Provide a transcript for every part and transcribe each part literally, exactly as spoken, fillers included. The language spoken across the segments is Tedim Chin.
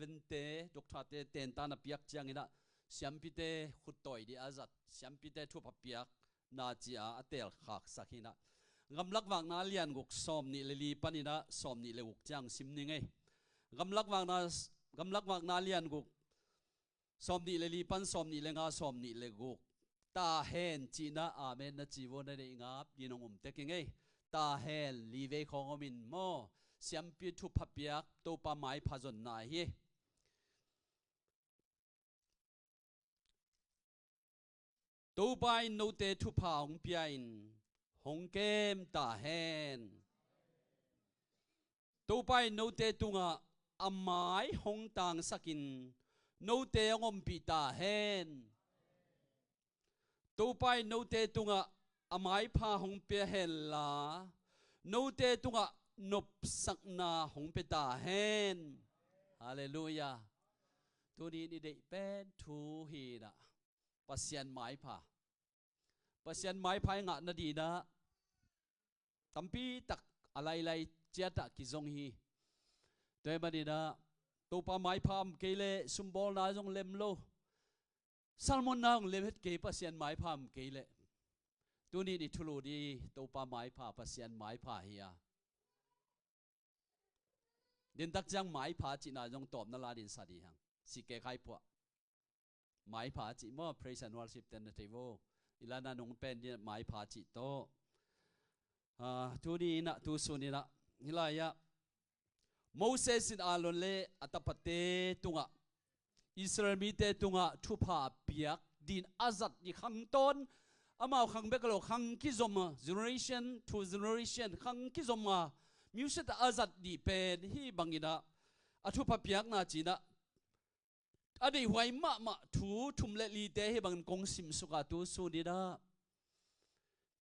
Reverend-te, doctor-te tentan a piak ciangin ah, siampite khuttawi ding a zat, siampite thupha piakna ci-a a teelkhaksak hi-in ah, Gamlak Vakna lian guk sawmnih le li panin ah sawmnih le guk ciang sim ning ei. Gamlak Vakna, Gamlak Vakna lian guk sawmnih le li pan sawmnih le nga, sawmnih le guk. Ta hen cih in ah amen na ci vua, na deih ngap ding hong um tek ing ei. Ta hen, li vei khawng om in maw, siampi thupha piak, Topa maipha zonna hi. Topa in note thupha hong pia-in hong kem ta hen. Topa in note tungah a mai hong tangsakin note hong ompih ta hen. Topa in note tungah a maipha hong pia henla, note tungah nopsakna hong pia ta hen. Halleluiah. Tuni-in i deih pen thu hi-in ah, Pasian maipha. Pasian maipha i ngah nadingin ah tampi tak a lailai ciat ah kizong hi. Tua ahih manin ah Topa maipha om kei leh sumbawlna zong lem lo, sermon-na zong lem het kei, Pasian maipha om kei leh. Tuni-in i thulu ding Topa maipha, Pasian maipha hi a. Din tak ciang maipha cihna zong tawpna la ding sa ding hang. Sikekhai phuah. Maipha cih maw, praise and worship ten na thei vo. I la na nung pen ding maipha cih tawh. Ah, tuni-in ah, tu sun-in ah, hih lai-ah Moses in Aaron le a tapate tungah, Israel mite tungah thupha piak dingin a zat ding khang tawn, amau khang bek lo, khang kizom a, generation to generation khang kizom a, music a zat ding pen hih bangin ah, a thupha piakna ci-in ah, a deihhuai mahmah thu thum le lite hih bangin kong simsuk a, tu sun-in ah,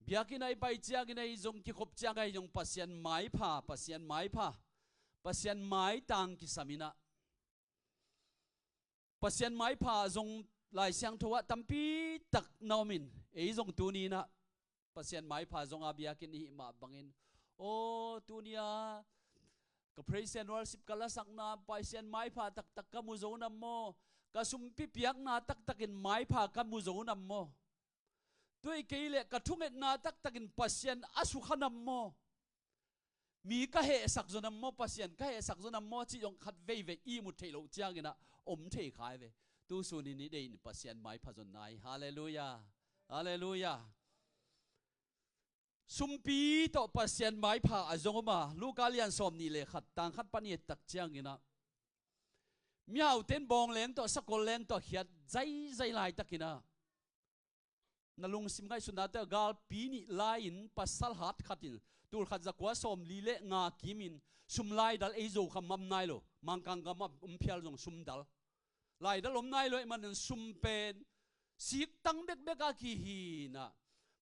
biakinn ah i pai ciangin ah, i zong kikhop ciangin ah, i zong Pasian maipha, Pasian maipha, Pasian maitang kisam-in ah, Pasian maipha zong Lai Siangtho ah tampi tak na om in, ei zong tuni-in ah Pasian maipha zong a biakinn i hih mah bangin, aw, tuni-a ka praise and worship ka lasakna Pasian maipha taktak ka mu zo nam maw? Ka sumpi piakna taktakin maipha ka mu zo nam maw? Tua hi kei leh ka thungetna taktakin Pasian a sukha nam maw? Mi ka hehsak zaw nam maw, Pasian ka hehsak zaw nam maw cih zong khat veivei ihmut theih loh ciangin ah om thei kha hi ve. Tu sun-in i deih in Pasian maipha zonna hi. Halleluiah. Halleluiah. Sumpi tawh Pasian maipha a zong om a, Luka lian sawmnih le khat, tang khat pan i et tak ciangin ah, mihaute in bawngleng tawh, sakolleng tawh khiat zaizai laitakin ah, na lungsim ngaihsutnate ah, galpi nih lai-in pasal hat khat in tul khat za kua sawmli le nga kimin sum laidal, ei Zo kham om nai lo, Mangkang gam ah om phial zong sum dal, laidal om nai lo ahih manin sum pen siktang bekbek a kihi-in ah,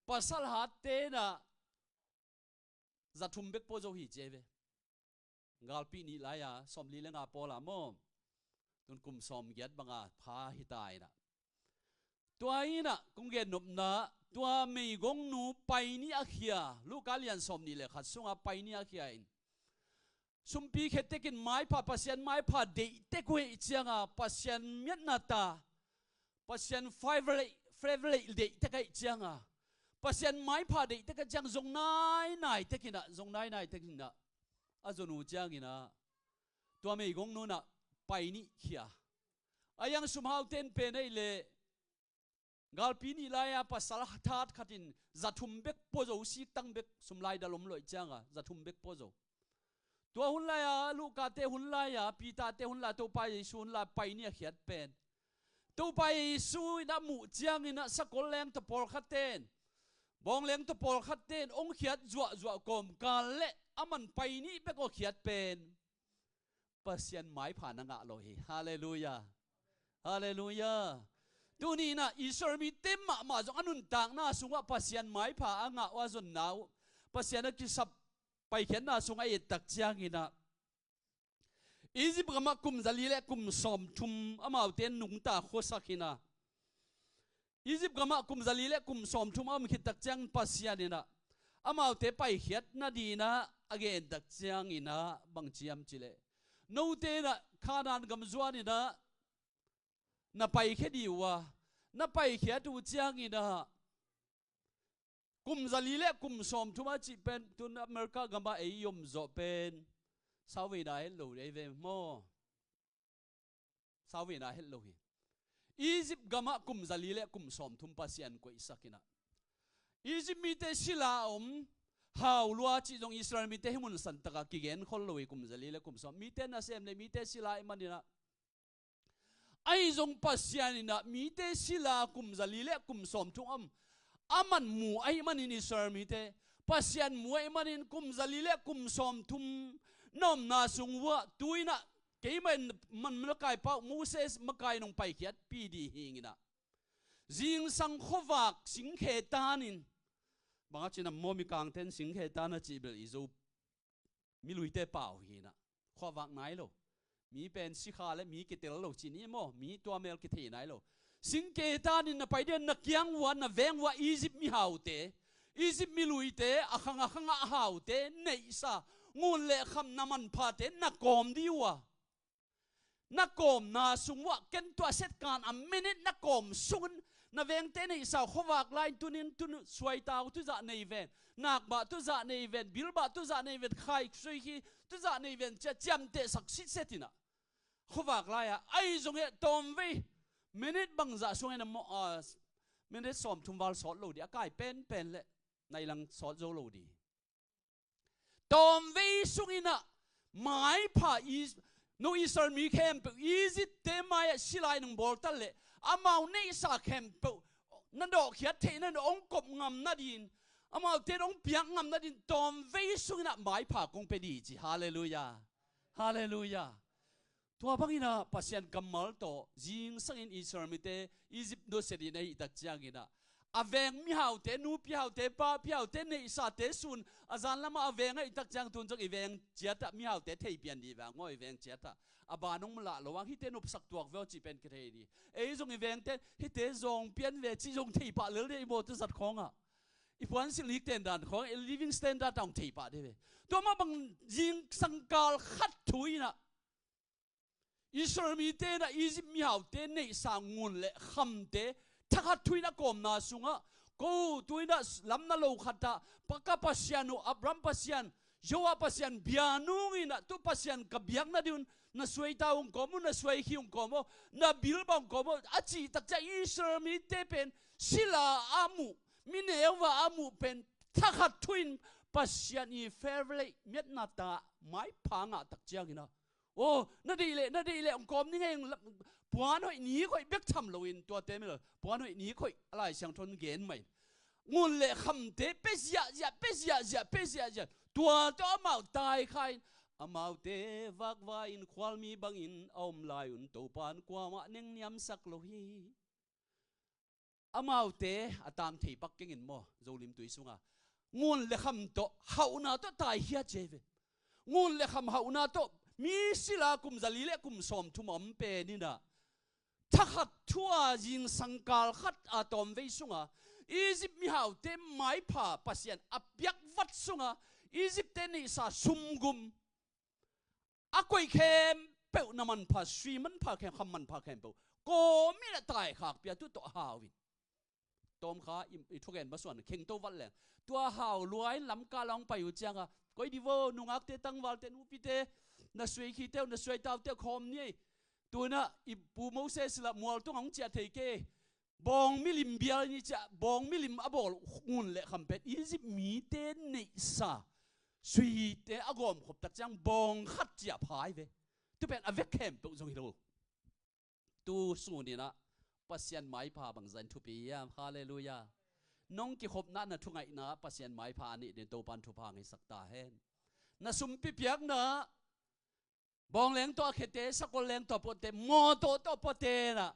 pasal hatte in ah za thum bek pua zo hi ci hi ve. Galpi nih lai-a, sawmli le nga pawl a maw, tun kum sawmgiat bang a pha hi ta in ah. Tua in ah kong gen nopna, tua meigongnu pai nih a khia, Luka lian sawmnih le khat sungah pai nih a khia in, sumpi khia tekin maipha, Pasian maipha deih tek uh ahih ciangin, Pasian miatna ta, Pasian favorite, favorite deih tek ahih ciangin, Pasian maipha deih tek ahih ciangin zong nainai tekin ah, zong nainai tekin ah, a zon uh ciangin ah, tua meigongnu in ah pai nih khia. A hiang sumhaute in pen ahih leh, galpi nih lai-a pasal hat khat in za thum bek pua zo, siktang bek, sum laidal om lo ahih ciangin za thum bek pua zo. Tua hun lai-a, Lukate hun lai-a, Peterte hun lai-a, Topa Jesu hun lai-a pai nih a khiat pen, Topa Jesu in a muh ciangin ah sakolleng tawh pawlkhatte in, bawngleng tawh pawlkhatte in hong khiat zuahzuah kawmkal leh, aman pai nih bek a khiat pen Pasian maipha na ngah lo hi. Halleluiah. Halleluiah. Tuni in ah Israel mite mahmah zong a nuntakna sungah Pasian maipha a ngah uh, a zonna uh, Pasian a kisap paikhiatna sungah i et tak ciangin ah, Egypt gamah kum zali le kum sawmthum amaute nungta khuasak in ah, Egypt gamah kum zali le kum sawmthum a om khit tak ciangin Pasian in ah amaute paikhiat nadingin ah a gen tak ciangin ah bang ci hiam cih leh, note in ah Kanaan gam zuan in ah na paikhia dih uh a, na paikhiat uh ciangin ah kum zali le kum sawmthum a cih pen tun America gamah ei i om zawh pen sauveina het lo dih ei ve maw? Sauveina het lo hi. Egypt gamah kum zali le kum sawmthum Pasian koihsak in ah Egypt mite sila a om, hau lua cih zong Israel mite hih mun santaka kigen khol lo hi. Kum zali le kum sawm mite nasem le mite sila ahih manin ah, ahi zong Pasian in ah mite sila kum zali le kum sawmthum a om, a man mu ahih manin Israel mite Pasian mu ahih manin kum zali le kum sawmthum na omna sung uh ah tu in ah keimah in man makaipa uh Moses makai nong paikhiatpih dih hi ing in ah zingsang khuavak singkhe tanin, bang a cih na maw, mikangte in singkhe tan a cih bel i Zo miluite pau hi in ah khuavak nai lo. Mi pen sikha le mi kitel lo ci ni maw, mi tua mel kithei nai lo. Singkhe tanin na pai dih a, na kiang uh a, na veng uh a Egypt mihaute, Egypt miluite, a khang a khang a haute neihsa ngun le kham na manphate na kawm dih uh a, na kawmna sung uh ah ken tua set kan a minute na kawm sungin na vengte neihsa uh khuavak lai in tunin tun suaitau tuzah nei ven, nakbah tuzah nei ven, bilbah tuzah nei ven, khaisui khi tuzah nei ven cia ciamtehsak sitset in ah khuavak lai-ah ahi zong eh tawmvei minute bangzah sungin a maw, a, minute sawmthum val sawt lo dih, a kai penpen le nai lang sawt zo lo dih. Tawmvei sungin ah maipha i, no Israel mi khempeuh Egypt-te mai-ah silai nong bawltal leh amau neihsa khempeuh na dawhkhiat theihna, na hong kop ngam nadin, amaute na hong piak ngam nadin tawmvei sungin ah maipha kong pia dih ci. Halleluiah. Halleluiah. Tua bangin ah Pasian kammal tawh zingsangin Israel mite Egypt nusia ding ahih tak ciangin ah a veng mihaute, nupihaute, papihaute, neihsate sun a zan lamah a veng ahih tak ciang tun zong i veng ciatah mihaute thei pian dih vang maw, i veng ciatah a ban hong lah lo ang hihte nopsak tuak ve aw cih pen kithei dih. Ei zong i vengte hihte zawng pian ve cih zong thei pah lel dih i maw, tuzat khawngah i puansilh nik tendan khawngah i living standard ah hong thei pah dih ve. Tua mah bang zingsang kal khat thu in ah Israel mite in ah Egypt mihaute neihsa ngun le khamte thakhat thu in a kawmna sungah, ko tu in ah lam na lo khatah, pa ka Pasian uh, Abraham Pasian, Joah Pasian bia nung in ah tu Pasian ka biak nading un na suaitau hong kawm uh, na suaikhi hong kawm uh, na bilbah hong kawm uh a cih tak ciang Israel mite pen sila a muh, mineu a muh pen thakhat thu in Pasian i favorite miatna ta maipha ngah tak ciangin ah, aw, na deih leh, na deih leh hong kawm ning ei, puan hoih nik hoih bek tham loin tuate mel puan hoih nik hoih a Lai Siangtho in gen mah in ngun le khamte pia ziahziah, pia ziahziah, pia ziahziah. Tua tawh amau taikha in amaute vakvai in khualmi bangin a om lai un Topa in kuamah nengniamsak lo hi. Amaute a tang thei pak keng in maw, Zolim Tui sunga ngun le kham tawh hauhna tawh taikhia ci ve. Ngun le kham hauhna tawh mi sila kum zali le kum sawmthum a om pen in ah thakhat thu-a zingsang kal khat a tawmvei sunga Egypt mihaute maipha Pasian a piak vat sunga Egypt-te neihsa sumgum a koih khempeuh, na manpha, sui manpha khempeuh, kham manpha khempeuh kawm in ah taikhak pia, tu tawh hau in. Tawmkha i, i thugen masuan khengto vat leng tua hau lua in lamkal a hong pai uh cianga, koi dih vo, nungakte, tangvalte, nupite, na suaikhite uh, na suaitaute uh khawm ni ei. Tu-in ah i pu Moses lah mual tungah hong ciah thei kei. Bawng milim bial ni ciah, bawng milim a bawl ngun le kham pen Egypt mite neihsa suite a gawmkhop tak ciang bawng khat ciah phai ve. Tu pen a vek khempeuh zong hi lo. Tu sun in ah Pasian maipha bangzah in thupi hiam? Halleluiah. Nong kikhopna, na thungaihna Pasian maipha a nih dingin Topa in thupha ngeisak ta hen. Na sumpi piakna, bawng leng tawh a khiate, sakol leng tawh a puate, mawtaw tawh a puate in ah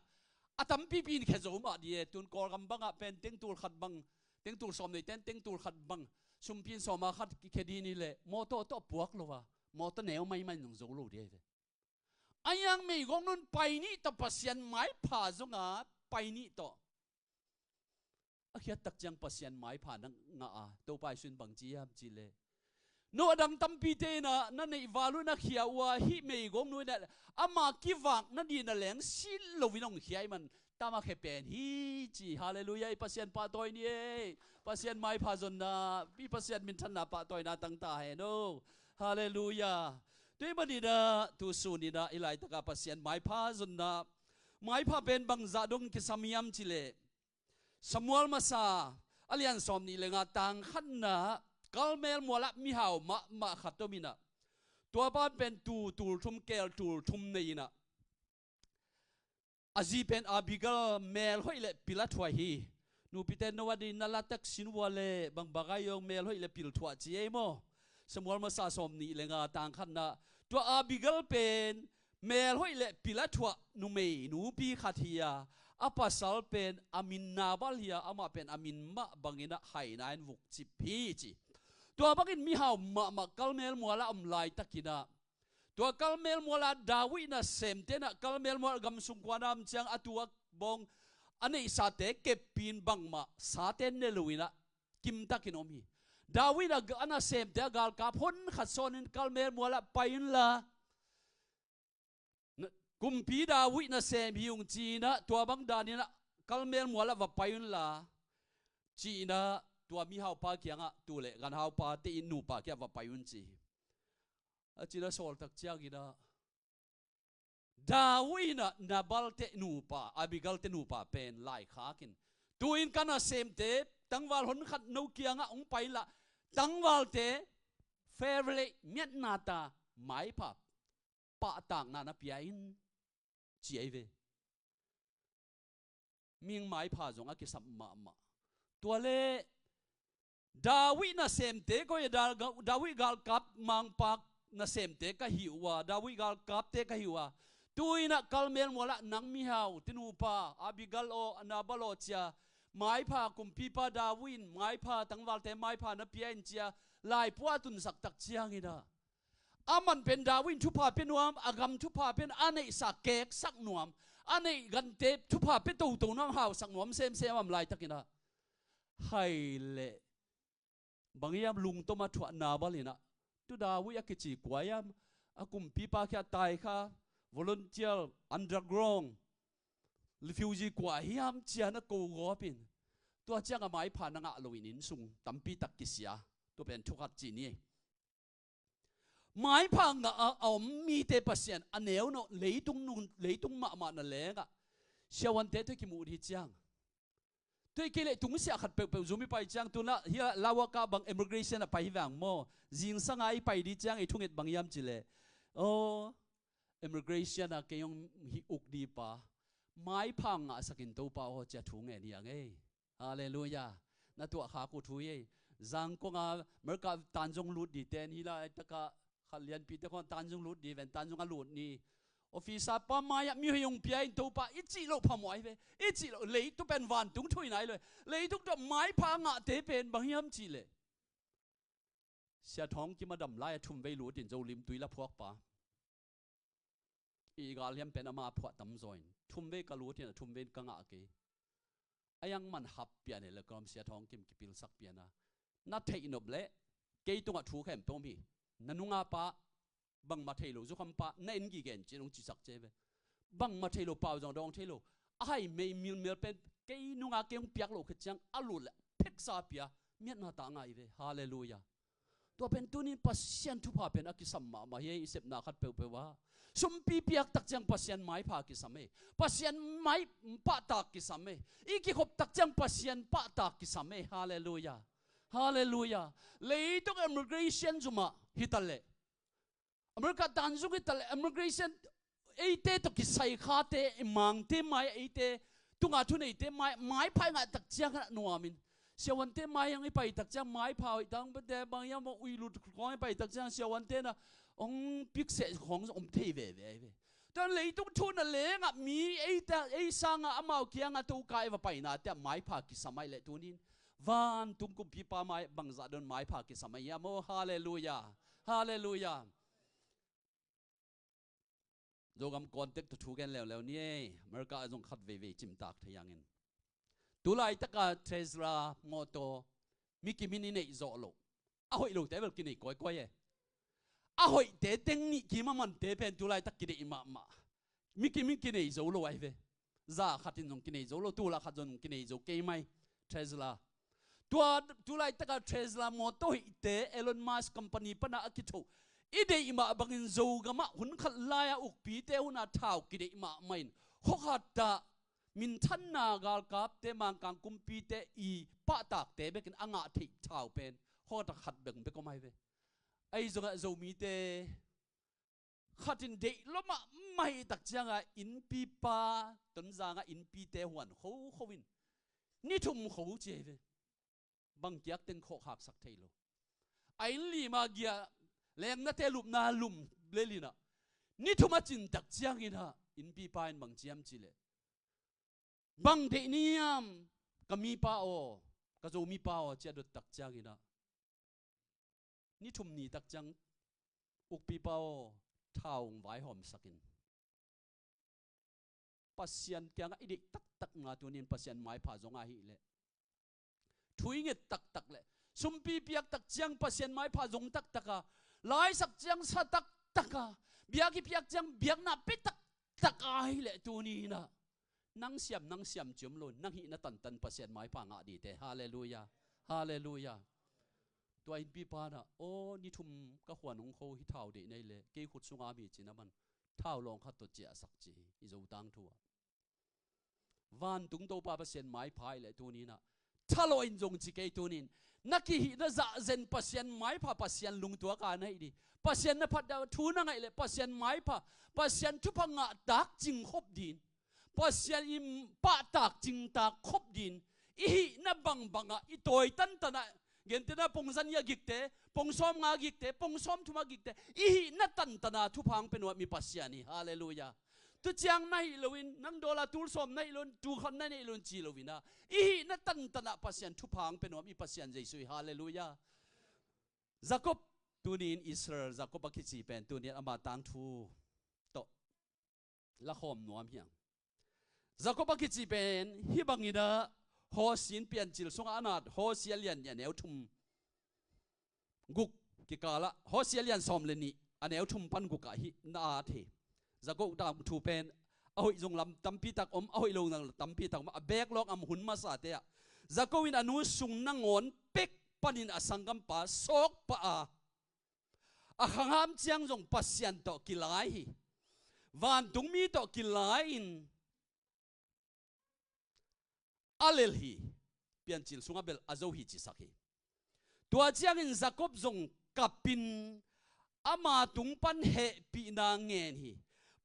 a tampipi in khia zo mah dih e. Tun Kawlgam bangah pen tengtul khat bang, tengtul sawm neite in tengtul khat bang, sumpi in sawma khat kikhia dih ni leh mawtaw tawh a puak lo a, mawtaw neu maimai in zong zo lo dih e ve. A iang meigong nun pai nih tawh, Pasian maipha zongah pai nih tawh. A khiat tak ciang Pasian maipha na ngah a, Topa Jesu in bang ci hiam cih leh, Noah dang tampite in ah na neih val uh na khia uh a, hih meigong nu in ah ama kivak nading in ah leng silh loin hong khia ahih man tama khe pen hi ci. Halleluiah. I Pasian pahtawi ni ei. Pasian maipha zonna, i Pasian minthanna pahtawina tang ta hen aw. Halleluiah. Tua ahih manin ah tu sun in ah i laitaka Pasian maipha zonna, maipha pen bangzah dong kisam hiam cih leh, Samuel masa a lian sawmnih le nga tang khatna, Karmel mualah mihau mahmah khat om in ah, tua pa pen tuu tul thum, keel tul thum nei in ah, a zi pen Abigail mel hoih le pil a thuah hi. Nupite, no a ding na latak sin vua le bang bang a hi zong mel hoih le pil thuah ci ei maw. Samuel masa sawmnih le nga tang khatna, tua Abigail pen mel hoih le pil a thuah numei nupi khat hi a, a pasal pen a min Nabal hi a, amah pen a min mah bangin ah haina in vukcip hi ci. Tua bangin mihau mahmah Karmel mualah om laitakin ah, tua Karmel mualah David nasemte in ah Karmel mual gam sung kua na om ciang a tua bawng a neihsate keppin bangmah sate ne lo in ah kimtakin om hi. David a, a nasemte a galkap honkhat sawnin Karmel mualah pai unla, kumpi David nasem hi ung ci in ah, tua bang danin ah Karmel mualah va pai unla ci in ah, tua mihaupa kiangah, tuu le ganhaupa te in nupa kiangah va pai un ci hi. A ci in ah sawl tak ciangin ah, David in ah Nabal te nupa, Abigail te nupa pen laikhak in, tu-in ka nasemte tangval honkhat no kiangah hong pai unla, tangvalte favorite miatna ta maipha pahtakna na pia in ci ahi ve. Mihing maipha zong a kisam mahmah. Tua le David nasemte koi a, Da-, David galkap mangpak nasemte ka hi uh a, David galkapte ka hi uh a, tu-in ah Karmel mualah nang mihau te nupa Abigail aw, Nabal aw ci a, maipha kumpipa David in maipha, tangvalte maipha na pia in ci a, laipua a tunsak tak ciangin ah, aman pen David in thupha pia nuam, a gam thupha pia in a neihsa keksak nuam, a neih gante thupha pia toto nuam, hausak nuam semsem a om laitakin ah, hai leh bang hiam lungtom a thuah Nabal in ah, tu David a kici kua hiam, a kumpipa khia tai kha, volunteer, underground refugee kua hiam ci a na ko gawp in, tua ciang a maipha na ngah loin inn sung tampi tak kisia. Tua pen thu khat ci ni. Maipha ngah a, a om mite Pasian a neu nawh, leitung nun, leitung mahmah na lengah siavuante tawh kimuh dih ciang, tua hi kei leh tungsiah khat peuhpeuh zum i pai ciang, tu-in ah hih Lawaka bang immigration a pai hi vang maw. Zingsang a i pai dih ciang ei thunget bang hiam cih leh, aw, immigration a kei hong hih uk dih pa, maipha ngahsak in Topa aw ci a thu ngen hi a ngei. Halleluiah. Na tuahkhak uh thu hi ei. Zangkong a America tanzung lut dih ten hi laitakah khat lianpite khong tanzung lut dih ven, tanzung a lut ni. Officer pa mai-ah mihoi hong pia in Topa i cih loh phamawh ahi ve. I cih loh, leitung pen vantung thu hi nai lo. Leitung tawh maipha ngahte pen bang hiam cih leh, Sia Thawng Kim a dam lai-a thumvei lut in Zolim tui la phuak pa. I gal hiam pen ama phuah tamzaw in, thumvei ka lut in a thumvei in ka ngah kei. A iang man hap pian e le kawm Sia Thawng Kim kipilsak pian a. Na theih nop leh kei tungah thu khempeuh om hi. Na nunga pa bangmah thei lo, zukham pa na en gige in ci-in hong cisak ci ve. Bangmah thei lo, pau zong dawng thei lo. A hai mei milmel pen kei nunga kei hong piak loh khit ciang a lut leh pheksa pia, miatna ta ngai ve. Halleluiah. Tua pen tuni-in Pasian thupha pen a kisam mahmah hi ei, i sepna khat peuhpeuh ah. Sumpi piak tak ciang Pasian maipha kisam ei. Pasian mai pahtak kisam ei. I kikhop tak ciang Pasian pahtak kisam ei. Halleluiah. Halleluiah. Leitung immigration zumah hi ta leh, America tanzung hi ta leh, immigration eite tawh kisai khate, i mangte mai, eite tunga thuneite mai, maipha i ngah tak ciang a nuam in. Siavuante mai hong i pai tak ciang maipha hoih tangpate bang hiam, ui lut khong i pai tak ciang siavuante na hong pikseh khong om thei veve ahi ve. Tua leitung thu na lengah mi eite, ei sangah amau kiangah tokai va paina te ah maipha kisam ahih leh tuni-in vantung kumpipa mai bangzah dong maipha kisam ahi hiam aw. Halleluiah. Halleluiah. Zogam context tawh thu gen leuleu ni ei. America ah zong khat veivei cimtak thei hangin. Tu laitaka Tesla mawtaw mi kimin i neih zawh loh. A hoih lote bel kinei kawikawi e. A hoihte teng nih kim a mante pen tu laitak kideih mahmah. Mi kim in kinei zo lo ahi ve. Za khat in zong kinei zo lo, tulak khat zong kinei zo kei mai. Tesla. Tua, tu laitaka Tesla mawtaw hoihte Elon Musk company pana a kithoh i deih mah bangin Zogamah hun khat lai-a ukpite huna thau kideih mahmah in, khuakhattah minthanna galkapte, Mangkang kumpite i pahtakte bekin a ngah theih thau pen khuakhattah khat bek bek om ahi ve. Ahi zongah Zomite khat in deih lua mahmah hi tak cianga innpipa, Tonzanga innpite huan khokho in ni thum kho ci ahi ve. Bang kiak teng khawkhaksak thei lo. A inn lima giah lengnate lupna lum lel inah ni thum a cin tak cianginah innpipa in bang ciam cileh, bang deih niam ka mipa aw, ka Zomipa aw, cia dot tak cianginah ni thum ni tak ciang ukpipa aw, thau hong vaihawmsakin Pasian kiangah i deih taktak nga tunin Pasian maipha zong ahileh thu i nget taktak le sumpi piak tak ciang Pasian maipha zong taktaka, laisak ciang sa taktaka, biak i piak ciang biakna pe taktak ahileh tuninah nang siam, nang siam ciam lo, nang hihna tantan Pasian maipha ngah dite. Halleluia. Halleluia. Tua innpipa nah, aw, ni thum ka huan hong kho hi, thau deih nei le kei khut sunga mi cina man thau lawng khat tawh ciahsak ci hi i Zo tangthu ah. Vantung Topa Pasian maipha i le tuninah thalawh in zong ci kei tunin, na kihihna zahzen Pasian maipha, Pasian lungtuaka na hih di. Pasian na phat dah thu na ngaih le Pasian maipha, Pasian thupha ngahtak cingkhop din, Pasian i pahtak cingtak khop din, i hihna bangbangah i tawi tantanah, gentena pongzan i a gikte, pongsawm nga gikte, pongsawm thum a gikte, i hihna tantana thupha hong pe nuam i Pasian hi. Halleluia. Tu ciang na hih loin, nang dawla tul sawm na hih loin, tul khat na hih loin ci loinah, i hihna tantanah Pasian thupha hong pe nuam i Pasian Jesu hi. Halleluia. Jakob, tunin Israel Jakob a kici pen tunin ama tangthu tawh lakhawm nuam hiang. Jakob a kici pen hih banginah Hosea in Piancil sungah a nat, Hosea lian nih a neu thum guk kikalah, Hosea lian sawm le nih a neu thum pan gukah hih na at hi. Jakob tangthu pen a hoih zong lam tampitak om, a hoih lo zong lam tampitak om, a bek lawng a hun masate ah Jakob in a nu sung nangawn pek panin a sanggampa sawkpah a, a khangham ciang zong Pasian tawh kilai hi. Vantungmi tawh kilai-in a lel hi. Piancil sungah bel a zo hi cisak hi. Tua ciangin Jakob zong kapin ama tung pan hehpihna ngen hi.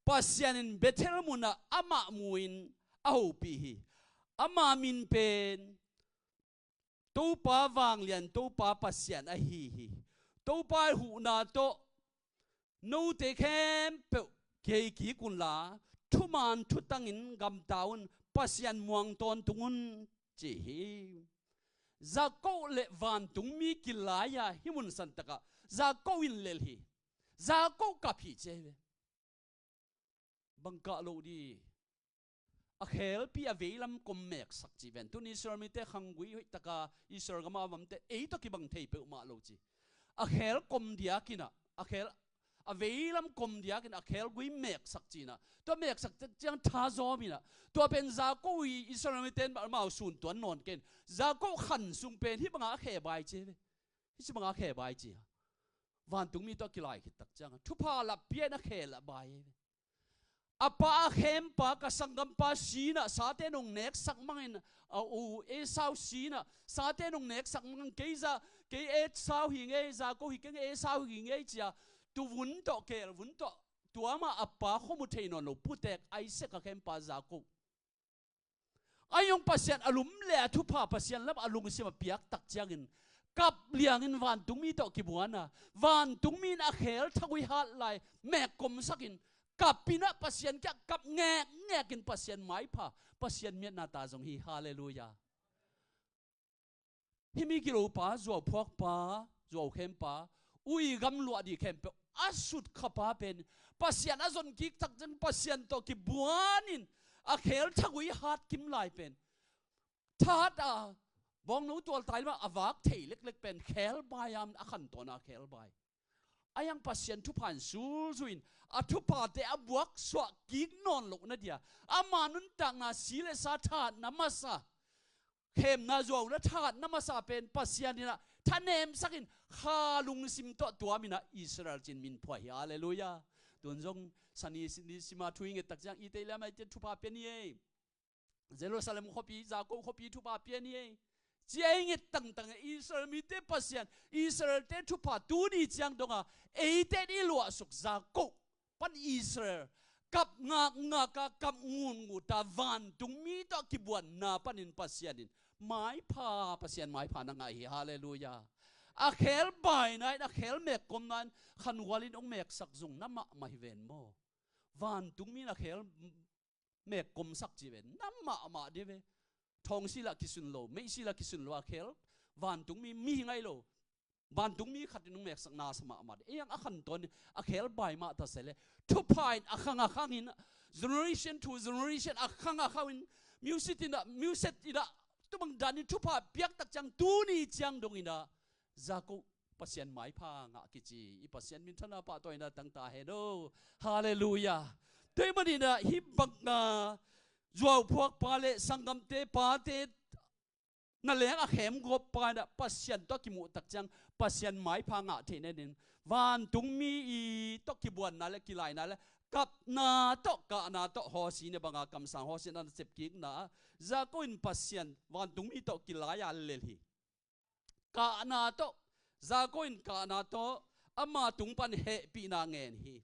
Pasian in Bethel munah amah mu-in a hopih hi. Ama min pen Topa vanglian, Topa Pasian ahi hi. Topa huhna tawh note khempeuh kihei kik unla, thuman thutangin gamta un, Pasian muang tawntung un, ci hi. Jakob le vantungmi kilai-a hih mun santakah Jakob in lel hi. Jakob kap hi ci hi ve. Bang kah loh di. A khelpi a veilam kom meksak ci ven. Tun Israel mite khanggui hoihtaka Israel gama a vamte ei tawh kibang thei peuhmah lo ci. A khel kom diakinah, a khel a veilam kom diakin a khelgui meksak cinah, tua meksak ciang tha zawminah, tua pen Jakob hi. Israel mite in amau sun tuan nawn ken Jakob khan sung pen hih banga a khe bai ci hi ve. Hih banga a khe bai ci ha. Vantungmi tawh a kilai khit tak cianga thupha lapia in a khe lah bai hi ve. A pa a khempa, ka sanggampa sinah sate nong neksak mangin, a u Esau sinah sate nong neksak mangin, kei za, kei Esau hi ngei, Jakob hi keng, Esau hi ngei cia, tuvun tawh, kelvun tawh, tua mah a pa khuamu thei nawn lo putek Isaac a khempa Jakob. A hong Pasian a lum le a thupha Pasian lam a lungsim a piak tak ciangin kap liangin vantungmi tawh kibuana, vantungmi in a khel thagui hat lai mekkomsakin kapinah Pasian kiah kap ngekngekin Pasian maipha, Pasian miatna ta zong hi. Halleluia. Hih mi gilopa, zuauphuakpa, zuaukhempa, ui gamluah dih khempeuh a sutkhapa pen Pasian a zonkik tak ciang Pasian tawh kibuanin a khel thagui hat kim lai pen thahat a Bawngno tualtai mah a vak thei leklek pen khelbai a, a khantawn a khelbai. A iang Pasian thupha in sulzui in a thuphate a buaksuah kik nawn loh nadia ama nuntakna si le sa thahatna masa, khemna zuauna thahatna masa pen Pasian in ah thanemsak in kha lungsim tawh tuam in ah Israel cin min phuah hi. Halleluiah. Tun zong sani sima thu i nget tak ciang i tei lam ai cian thupha pia ni ei. Jerusalem khuapi, Jakob khuapi thupha pia ni ei. Cia i nget tangtang e, Israel mite Pasian, Israelte thupha tuni ciang donga eite i luahsuk Jakob pan Israel kap ngakngak a, kap ngutngut a, vantung mi tawh kibuanna panin Pasian in maipha, Pasian maipha na ngah hi. Halleluiah. A khelbaina in, a khel mekkomna in khanhual in hong meksak zong na mahmah hi ven maw? Vantung mi in a khel mekkomsak ci ve, na mahmah dih ve. Thawngsi lah kisun lo, meisi lah kisun lo a khel vantung mi, mi hi ngai lo. Vantung mi khat in hong meksak na sa mahmah dih. Ei ang a khantawn in a khelbai mah ta se le thupha in a khang a khang in generation to generation a khang a khang in music in a, music in a, tubang dan in thupha piak tak ciang tuni ciang dong in a Jakob Pasian maipha ngah kici i Pasian minthanna pahtawina tangta hen o. Halleluiah. Tua ahih manin ah hih banga zuauphuak pa le sanggamte pate na leng a khemgawp pa in ah Pasian tawh kimuh tak ciang Pasian maipha ngah theih nadingin vantung mi i tawh kibuanna le kilaina le kapna tawh kahna tawh hawsine banga kamsang hawsine na sepkikna ah Jakob in Pasian vantung mi tawh kilai a lel hi. Kahna tawh, Jakob in kahna tawh ama tung pan hehpihna ngen hi.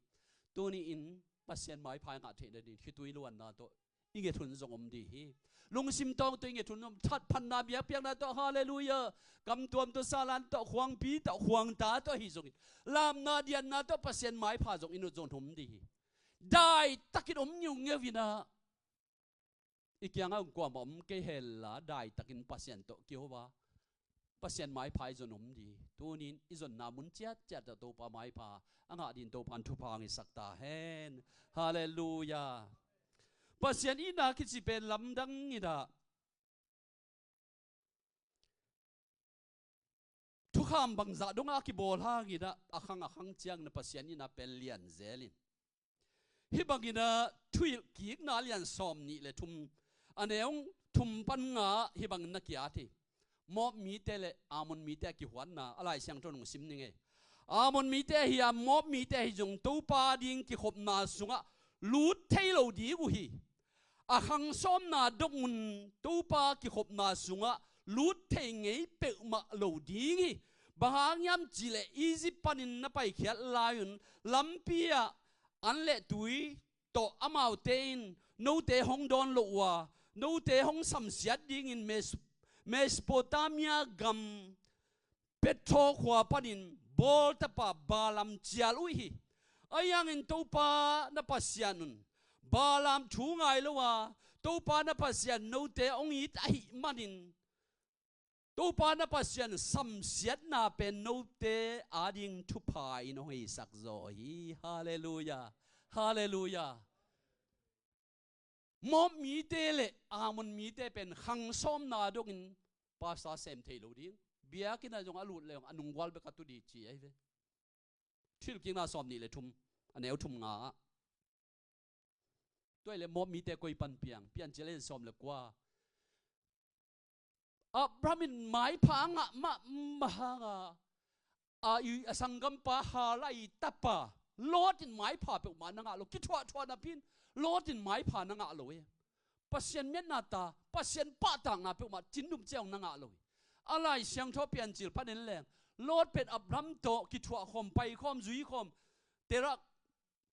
Tuni in Pasian maipha i ngah theih nadingin khitui luanna tawh i nget hun zong om dih hi. Lungsim tawng tawh i nget hun om, thatphatna biakpiakna tawh, halleluiah, kamtuam tawh, salan tawh, khuangpi tawh, khuangta tawh ahi zongin lamna dianna tawh Pasian maipha zong i nut zong om dih hi. Daitakin om ngiungeu in ah i kiangah hong kuamah om kei hela, daitakin Pasian tawh kiho a, Pasian maipha i zon om dih. Tunin i zonna mun ciatciat ah Topa maipha a ngah dingin Topa in thupha hong hisak ta hen. Halleluiah. Pasian itna kici pen lamdang in ah thukham bangzah dongah a kibawl hangin ah a khang a khang ciangin ah Pasian itna pen lian zel in. Hih bangin ah Thuhilhkikna lian sawm nih le thum, a neu thum pan nga ah hih bangin na ki-at hi. Moab mite le Ammon mite a kihuatna a Lai Siangtho nong sim ning ei. Ammon mite ahi a, Moab mite ahi zong Topa ding kikhopna sungah lut thei lo ding uh hi. A khang sawmna dong un Topa kikhopna sungah lut thei ngei peuhmah lo ding hi. Bang hang hiam cihleh Egypt panin na paikhiat lai-un lampi ah an le tui tawh amaute in note hong dawn loh uh a, note hong samsiat dingin Mes-, Mesopotamia gam Pethro khua panin bawl tapa Balaam cial uh hi. Ahi hangin Topa na Pasian un Balaam thu ngai lo a, Topa na Pasian note hong it ahih manin Topa na Pasian samsiatna pen note ading thupha in hong heisak zaw hi. Halleluiah. Halleluiah. Moab mite le Ammon mite pen khang sawmna dongin pastor sem thei lo ding. Biakinn ah zong a lut le zong a nunggual bek a tu ding ci ahi ve. Thuhilhkikna sawm nih le thum, a neu thum nga ah. Tua ahih leh Moab mite koi pan piang, Piancil a lian sawm le kua. Abraham in maipha a ngah mahmah hanga, a i, a sanggampa Haran i tapa Lot in maipha peuhmah na ngah lo, kithuahthuah napi in Lot in maipha na ngah lo e. Pasian miatna ta, Pasian pahtakna peuhmah cin dum ciang na ngah lo hi. A Lai Siangtho Piancil pan en leng Lot pen Abraham tawh kithuah khawm, pai khawm, zui khawm, Terah,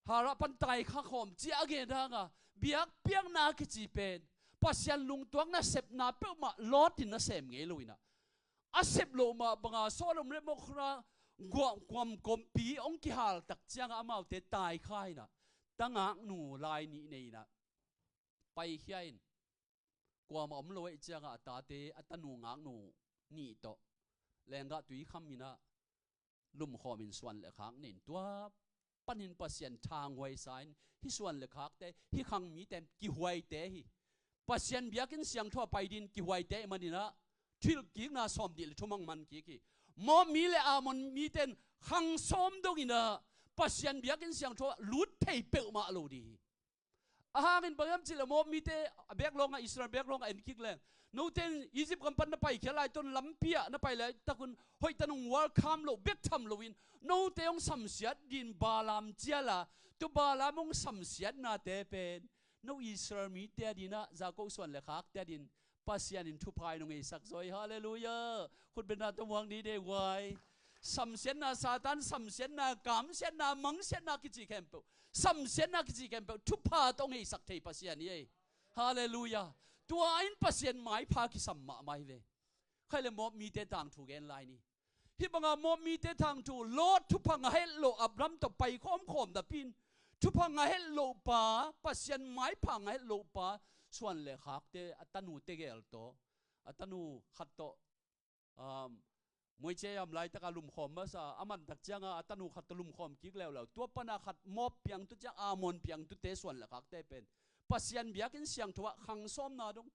Haran pan taikha khawm ci a gen hanga, biakpiakna kici pen Pasian lungtuak nasepna peuhmah Lot in na sem ngei lo in ah, a sep loh mah banga Sodom le Gomorrah guam, guam kawmpi hong kihal tak cianga amaute taikha in ah, tangaknu lai nih nei in ah, paikhia in, kuamah om lo ahih cianga a tate, a tanu ngaknu nih tawh lenggah tui kham in ah, lumkhawm in suan le khak nei in, tua panin Pasian thanghuai sa in, hih suan le khakte, hih khang mite kihuaite hi. Pasian biakinn siangtho a pai dingin kihuaite ahih manin ah, Thuhilhkikna sawmnih le thum hong man kik hi. Moab mi le Ammon mite in khang sawm dongin ah Pasian biakinn siangtho ah lut thei peuhmah lo ding hi. A hangin bang hiam cih leh Moab mite a bek lawngah, Israel bek lawngah en kik leng, note in Egypt gam pan na paikhia lai tawh lampi ah na pai laitak un hoihtak nong welcome loh bek tham loin, note hong samsiat dingin Balaam cial a, tua Balaam hong samsiatnate pen no Israel mite adingin ah, Jakob suan le khakte adingin Pasian in thupha in hong ngeisak zaw hi. Halleluiah. Khutbetna tawh muang ni deuh guai. Samsiatna, Satan samsiatna, kamsiatna, mangsiatna kici khempeuh, samsiatna kici khempeuh thupha tawh hong ngeisak thei Pasian hi ei. Halleluiah. Tua in Pasian maipha kisam mahmah hi ve. Khai le Moab mite tangthu gen lai ni. Hih banga Moab mite tangthu, Lot thupha ngah het loh, Abraham tawh pai khawmkhawm napi in, thupha ngah het loh pa, Pasian maipha ngah het loh pa, suan le khakte, a tanute gel tawh, a tanu khat tawh, um, muaicia yam laitaka lumkhawm masa, a mantak cianga a tanu khat tawh lumkhawm kik leuleu. Tua pana khat Moab piangtu ciang, Ammon piangtute suan le khakte pen Pasian biakinn siangtho ah khang sawmna dong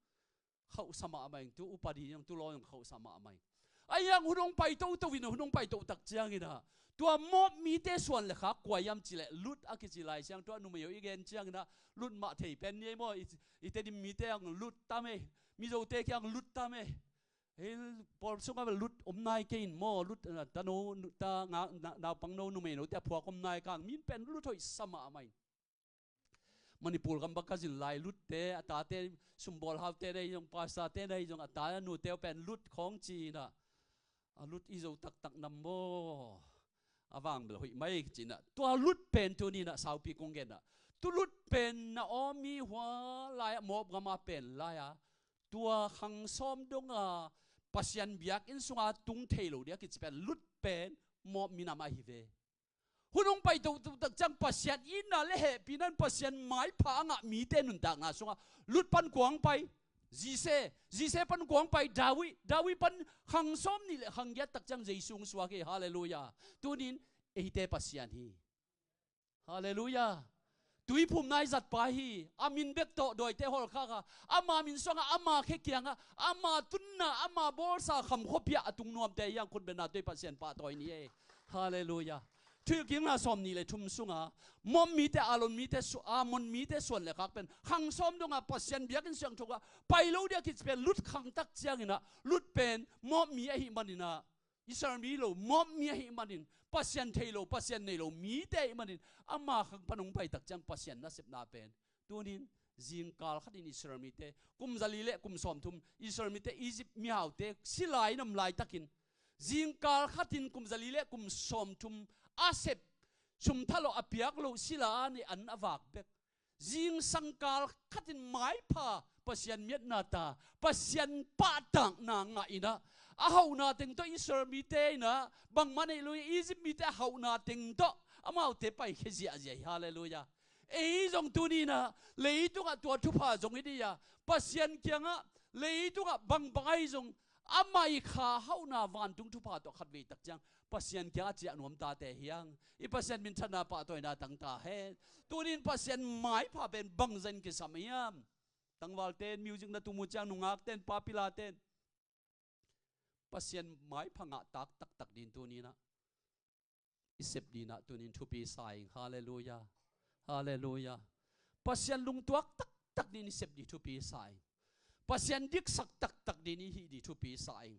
khauhsa mahmah ing, tu upadi zong, tu law zong khauhsa mahmah ing. Ahi hang hun hong pai toto in, hun hong pai totak ciangin ah, tua Moab mite suan le khak kua hiam cih leh Lut a kici Lai Siangtho ah numei aw i gen ciangin ah, Lut mah thei pen ni ei maw, i, i Tedim mite hang Lut tam ei, Mizote kiang Lut tam ei. Hih pawl sungah Lut om nai kei in maw, Lut, ah, tanu, ta, nga, na, naupangno, numeinote a phuak om nai kang, min pen Lut hoihsa mahmah ing. Manipur gam bang ka zin lai Lutte, a tate, sumbawlhaute na hi zong, pastorte na hi zong, a ta a nute uh pen Lut khawng ci-in ah, a Lut i zo taktak nam maw? A vang bel hoih mai ci-in ah. Tua Lut pen tuni-in ah saupi kong gen ah, tu Lut pen Naomi hua lai-ah, Moab gama pen lai-a, tua khang sawm donga Pasian biakinn sunga tung thei lo ding a kici pen Lut pen Moab minam ahi ve. Hun hong pai tohtoh tak ciang Pasian itna le hehpihna in Pasian maipha a ngah mite nuntakna sungah Lut pan kua hong pai? Jesse. Jesse pan kua hong pai? David. David pan khang sawm nih le khang giat tak ciang Jesu hong suak hi. Halleluiah. Tunin eite Pasian hi. Halleluiah. Tuiphumna i zatpa hi. A min bek tawh dawite hawlkhak a, ama min suangah, ama khe kiangah, ama tunna, ama bawlsa kham khuapi ah a tung nuamte hi hang, khutbetna tawh i Pasian pahtawi ni ei. Halleluiah. Thuhilhkikna sawm nih le thum sunga Moab mite, Ammon mite, su-, Ammon mite suan le khak pen khang sawm donga Pasian biakinn siangtho ah pai lo ding a kici pen Lut khang tak ciangin ah, Lut pen Moab mi ahih manin ah, Israel mi lo, Moab mi ahih manin, Pasian thei lo, Pasian nei lo mite ahih manin, ama khang pan hong pai tak ciang Pasian nasepna pen, tunin zingkal khatin Israel mite, kum zali le kum sawmthum Israel mite Egypt mihaute sila in om laitakin, zingkal khatin kum zali le kum sawmthum a sep, sum thalawh a piak loh sila a neih an a vak bek, zingsangkal khatin maipha Pasian miatna ta, Pasian pahtakna ngah in ah, a hauhna teng tawh Israel mite in ah bangmah neih lo hi. Egypt mite a hauhna teng tawh amaute paikhia ziahziah hi. Halleluiah. Ei zong tuni-in ah leitungah tua thupha zong i nei a, Pasian kiangah leitungah bangbang ahi zong ama i kha hauhna vantung thupha tawh khatvei tak ciang Pasian kiangah ciah nuam tate hi hang. I Pasian minthanna pahtawina tang ta hen. Tunin Pasian maipha pen bangzah in kisam hiam? Tangvalte in, music na tum uh ciang nungakte in, papilate in, Pasian maipha ngah tak taktak dingin tunin ah i sep dingin ah tunin thupi sa ing. Halleluiah. Halleluiah. Pasian lungtuak taktak dingin i sep ding thupi sa ing. Pasian diksak taktak dingin i hih ding thupi sa ing.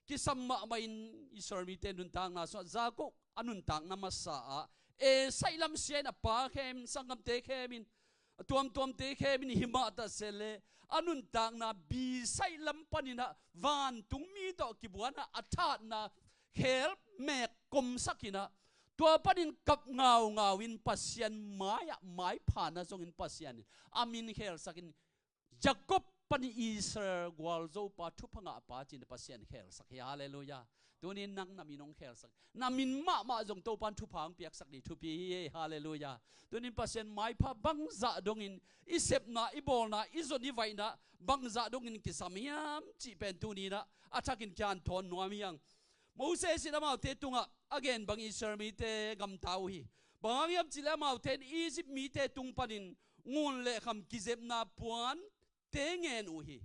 Kisam mahmah in Israel mite nuntakna sungah, Jakob a nuntakna masa ah, Esau lam sia in a pa khem in, sanggamte khem in, a tuamtuamte khem in, hi mah ta se leh a nuntakna bisai lam panin ah vantung mi tawh kibuan ah a thatna khel mek komsak in ah, tua panin kap ngaungau in Pasian mai-ah maipha na zongin Pasian in a min khelsak in, Jakob panin Israel gualzopa, thupha ngahpa ci-in Pasian khelsak hi. Halleluiah. Tunin nang na min hong khelsak, na min mahmah zong Topan thupha hong piaksak ding thupi hi. Halleluiah. Tunin Pasian maipha bangzah dongin i sepna, i bawlna, i zon i vaihna bangzah dongin kisam hiam cih pen tunin ah a thakin kihanthawn nuam hi hang. Moses in amaute tungah a gen bang Israel mite gamta uh hi. Bang hang hiam cih leh amaute in Egypt mite tung panin ngun le kham kizepna puan te ngen uh hi.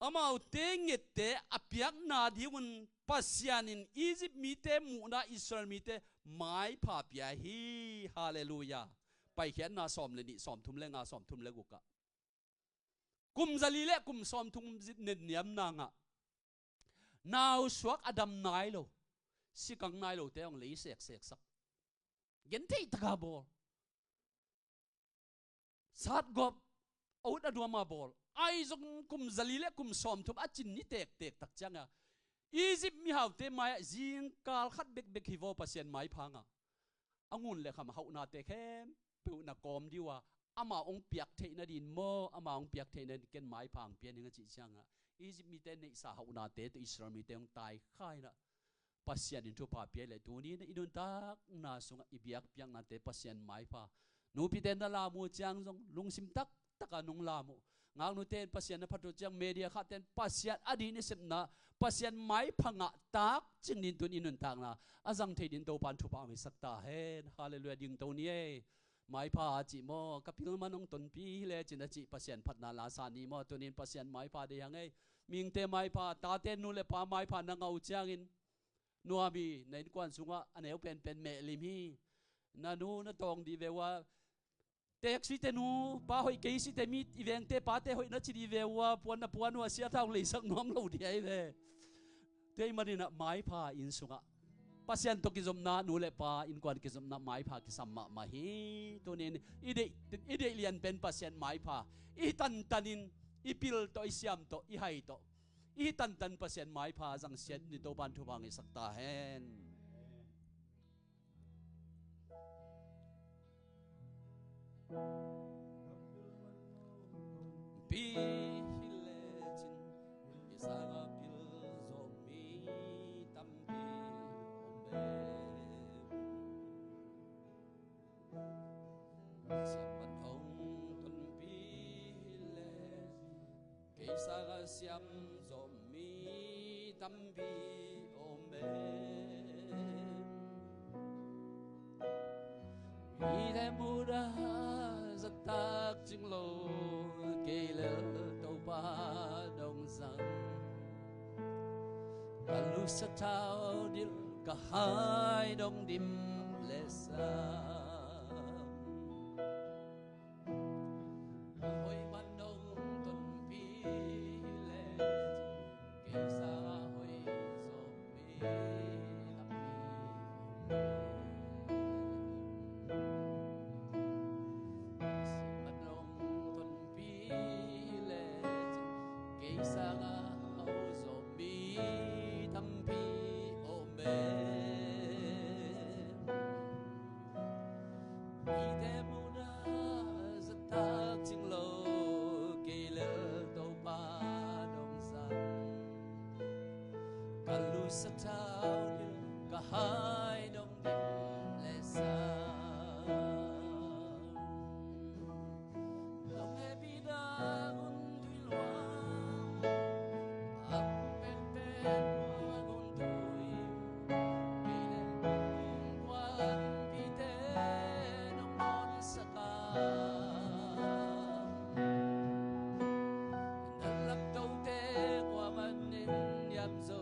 Amaute ngette a piakna dingun Pasian in Egypt mite muhna Israel mite maipha pia hi. Halleluiah. Paikhiatna sawm le nih, sawmthum le nga, sawmthum le guk ah, kum zali le kum sawmthum zit netniamna ngah, nausuak a dam nai lo, sikang nai lote hong lei sekseksak, gentheih taka bawl, satgawp a ut a duama bawl, ahi zong kum zali le kum sawmthum a cin ni tektek tak cianga Egypt mihaute mai-ah zingkal khat bekbek hi vaw Pasian maipha ngah. A ngun le kham hauhnate khempeuh na kawm dih uh a, ama hong piak theih nadin maw, ama hong piak theih nadin ken maipha hong pia ning a cih cianga Egypt mite neihsa hauhnate tawh Israel mite hong taikhaina Pasian in thupha pia le tuni in i nuntakna sungah i biakpiaknate Pasian maipha. Nupite na lam uh ciang zong lungsim taktaka nong lam uh. Ngaknute in Pasian na phat uh ciang, media khahte in Pasian a dih ni sepna, Pasian maipha ngah tak cing din tun i nuntakna a zang thei din Topan thupha hong hisak ta hen. Halleluiah. Dingto ni ei. Maipha a cih maw, ka pil man hong tonpi hi lecin a cih Pasian phatna lasa ni maw, tunin Pasian maipha dei hang ei. Mihingte maipha, tate nu le pa maipha na ngah uh ciangin nuam hi, na innkuan sungah a neu penpen mehlim hi. Na nu na tawng dih ve uh a, teek site nu pa hoih kei site, mi i vengte pate hoih na ci dih ve uh a, puan na puan uh a, siatha hong leisak nuam lo dih ahi ve. Tua ahih maninah maipha inn sungah Pasian tawh kizopna, nu le pa innkuan kizopna maipha kisam mahmah hi. Tunin i deih, i deih lian pen Pasian maipha, i tantanin, i pil tawh, i siam tawh, i hai tawh, i tantan Pasian maipha zangsiat ni. Topan thupha hong hisak ta hen. Pi hi lecin i sangah pil zawh mi tampi om e. Siampan hong tonpi hi lecin kei sangah siam zawh mi tampi om e. Mite muda zahtak cing lo, kei lel Topa dong zang. Ka lusa thau dil, ka hai dong dim le sam. Hoih man dong tonpi le cin, kei sangah hoih zawh mi tampi. Hoih man dong tonpi le cin, kei sangah hoih zawh mi tampi om e. Mite muda zahtak cing lo, kei lel Topa dong zang. Ka lusa thau dil, ka hai dong dim le sam. Dong hehpihna hun tui luang, a hun penpen tua hun tui. Kei le innkuanpihte nong nawnsak a, na lamtote kuaman in niam zo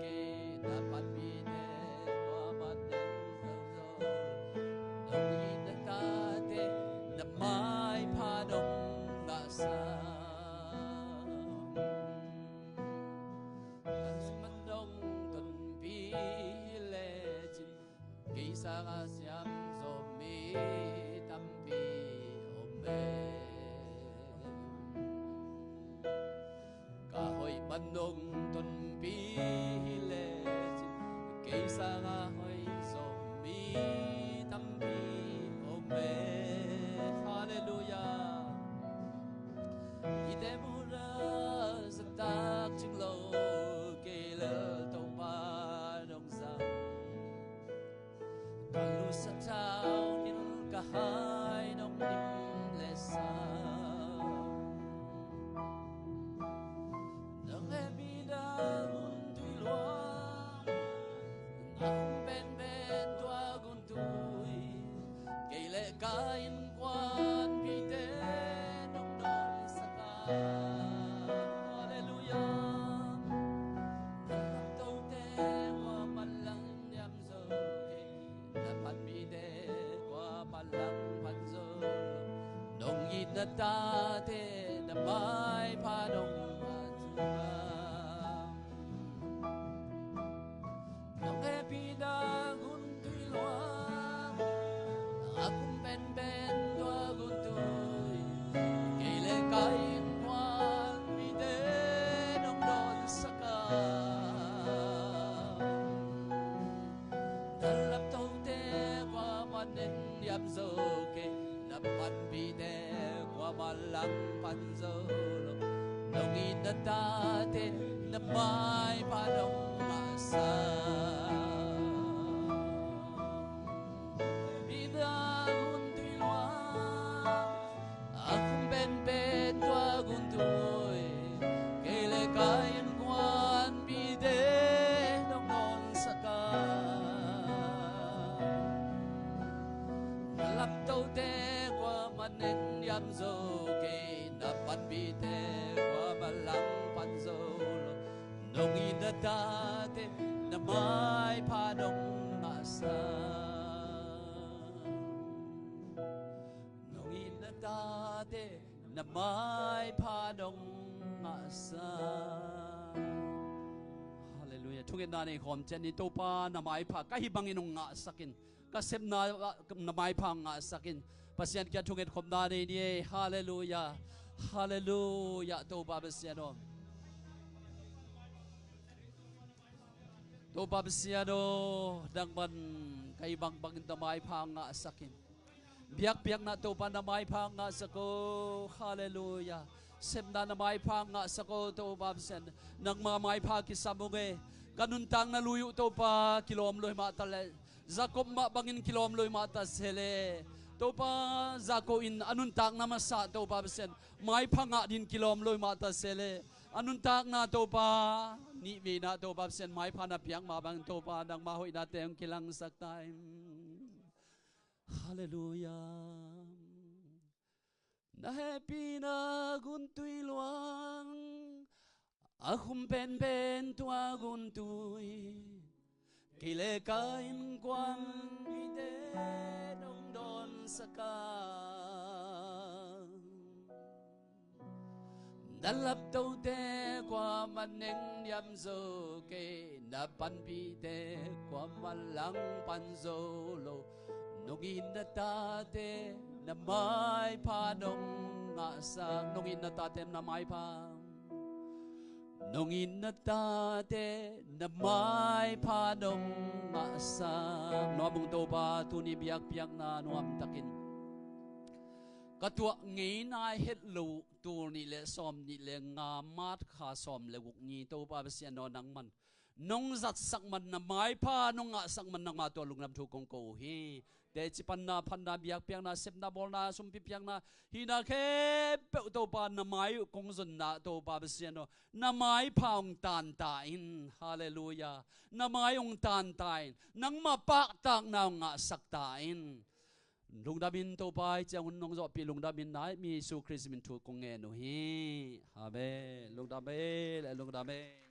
kei, na panpihte kuaman in niam zo. Nong it na tate na maipha nong ngahsak. Ka lusa man dong tonpi le cin, kei sangah siam zawh mi tampi om e. Ka hoih man dong tonpi hi lecin, kei sangah hoih zawh mi tampi om e. Halleluiah. Mite muda zahtak cing lo, kei lel Topa dong zang. Ka lusa thau dil, ka hai dong dim le sam. Nang hehpihna hun tui luang, a hun penpen tua hun tui. Kei le ka innkuanpihte nong nawnsak a. Halleluiah. na tate na maipha dong a zong a, nong hehpihna guntui luang, a kum penpen tua guntui, kei le ka innkuan mite nong dawnsak a, na laptote kuamah nen hiam zo kei, na panpihte kuamah langpan zo lo. Nong it na tate na maipha dong ngahsak. Pina guntui luang, a kum penpen tua guntui, kei le ka innkuan mite nong dawnsak a, na laptote kuamah nen hiam zo kei, na panpihte kuamah langpan zo lo. Nong it na tate na maipha dong ngahsak. Nong it na tate na maipha dong ngahsak. Halleluiah. Thungetna nei khawm ciat ni. Topa, na maipha ka hih bangin hong ngahsak in. Ka sepna, na maipha hong ngahsak in. Pasian kiang thunget khopna nei ni ei. Halleluiah. Halleluiah. Topa Pasian aw, Topa Pasian aw, nangman ka hih bangbangin na maipha hong ngahsak in. Biakpiakna Topa na maipha hong ngahsak aw. Halleluiah. Sepna na maipha hong ngahsak aw Topa Pasian. Nangma maipha kisam ung e. Ka nuntakna lui uh Topa kilawm lo hi mah ta leh, Jacob mah bangin kilawm lo hi mah ta se leh, Topa, Jacob in a nuntakna masa Topa Pasian maipha ngah dingin kilawm lo hi mah ta se leh, a nuntakna Topa, nihveina Topa Pasian maipha na piak mah bangin Topa nangma hoihnate hong kilangsak ta in. Halleluiah. Na hehpihna guntui luang, a kum penpen tua guntui, kei le ka innkuan mite nong dawnsak a, na laptote kuamah nen hiam zo kei, na panpihte kuamah langpan zo lo. Nong it na tate na maipha nong ngahsak. Nong it na tate na maipha, nong it na tate na maipha nong ngahsak. Nuam ung Topa, tuni biakpiakna nuamtakin ka tuah ngei nai het lo uh, tul nih le sawm nih le nga, March kha sawm le guk ni Topa Pasian aw, nangman nong zatsak man, na maipha nong ngahsak man, nangma tua lungdam thu kong ko uh hi. Teci panna, phatna, biakpiakna, sepna, bawlna, sumpi piakna, hihna khempeuh Topa na mai uh kong zonna Topa Pasian aw, na maipha hong tan ta in. Halleluiah. Na mai hong tan ta in. Nangma pahtakna hong ngahsak ta in. Lungdam in Topa, hih ciang hun nong zawhpih lungdam in, na Jesu Khrist min thu kong ngen uh hi. Amen. Lungdam e, lungdam e.